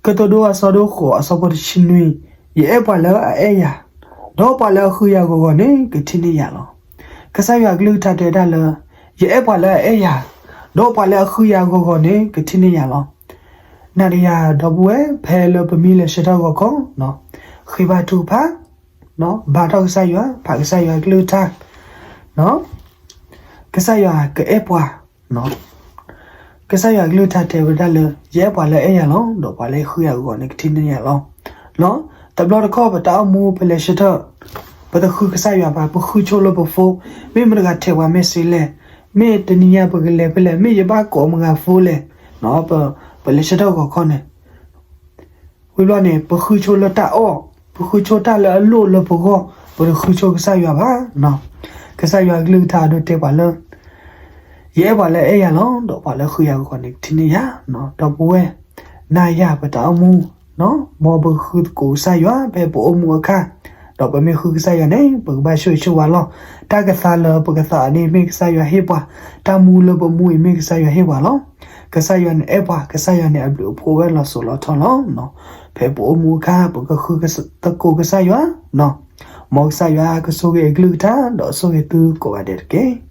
ကတိၤဒိအဆၢဒိၣ်ဃိးအဆၢဖိတဆံနွံ, ယအဲၣ်ပှၤလၢအအဲၣ်ယၤ, ဒီးပှၤလၢအဃုယၤဂီၤဂီၤန့ၣ် ကထံၣ်န့ၢ်ယၤလီၤ. ကစၢ်ယွၤအကလုၢ်ကထါတဲဝဲဒၣ်လၢ ယအဲၣ်ပှၤလၢအအဲၣ်ယၤ, ဒီးပှၤလၢအဃုယၤဂီၤဂီၤန့ၣ် ကထံၣ်န့ၢ်ယၤလီၤ. နၤဒီးယၤဒီပုၢ်ဝဲၢ် ဖဲလၢပမ့ၢ်လဲၤဆၢထၢၣ်ဂီၤခီ, ဃ့ဘါထုကဖၣ်, ဘါထီၣ်ကစၢ်ယွၤ, ဖးကစၢ်ယွၤအကလုၢ်ကထါ, ကစၢ်ယွၤကအဲၣ်ပှၤ, ကစၢ်ယွၤအကလုၢ်ကထါတဲဝဲဒၣ်လၢ ယအဲၣ်ပှၤလၢအအဲၣ်ယၤလီၤ, ဒီးပှၤလၢအဃုယၤဂီၤဂီၤန့ၣ် ကထံၣ်န့ၢ်ယၤလီၤ. တဘျီတခီၣ်ပတၢ်အိၣ်မူပလဲၤဆၢထၢၣ်, ပတဃုကစၢ်ယွၤဘၣ်, ပဃုဆိလၢပဖိ, မ့ၢ်မတဂၤထဲးပှၤ message လဲၣ်, မ့ၢ်တနံၤညါပကလဲၤဖဲလဲၣ်, မ့ၢ်ယဘၣ်ကိးမတၤဂၤဖိလဲၣ်, ပလဲၤဆၢထၢၣ်ဂီၤခီန့ၣ် ဝံၤဘျီန့ၣ် ပဃုဆိလၢတၢ်အီၣ်, ပဃုဆိတၢ်လၢအလိၣ်လၢပဂီၢ်, ပတဃုဆိကစၢ်ယွၤဘၣ်. ကစၢ်ယွၤအကလုၢ်ကထါဒိတဲပှၤလၢ ယအဲၣ်ပှၤလၢအအဲၣ်ယၤလီၤ, ဒီးပှၤလၢအဃုယၤဂီၤဂီၤန့ၣ် ကထံၣ်န့ၢ်ယၤ. ဒီပုၢ်ဝဲၢ်, နၤယၤပတၢ်အိၣ်မူ, မ်ပကဃုသကိးကစၢ်ယွၤ ဖဲပအိၣ်မူအခါ, ဒီးပမ့ၢ်ဃုကစၢ်ယွၤန့ၣ် ပကဘၣ်ဆိၣ်ဂ့ၤဆိၣ်ဝါလီၤ. တၢ်ကသါလၢပကသါအီၤန့ၣ် မ့ၢ်ကစၢ်ယွၤဟ့ၣ်ပှၤ, တၢ်မူလၢပမူအံၤ မ့ၢ်ကစၢ်ယွၤဟ့ၣ်ပှၤလီၤ. ကစၢ်ယွၤန့ၣ်အဲၣ်ပှၤ, ကစၢ်ယွၤန့ၣ်အဘျုးအဖှိၣ်ဝဲလီၤစိၤလီၤထီလီၤ. ဖဲပအိၣ်မူအခါ ပကဃုသကိးကစၢ်ယွၤ, မ်ကစၢ်ယွၤကဆိၣ်ဂ့ၤအကလုၢ်ကထါ ဒီးဆိၣ်ဂ့ၤသုကိးဂၤဒဲးတက့ၢ်.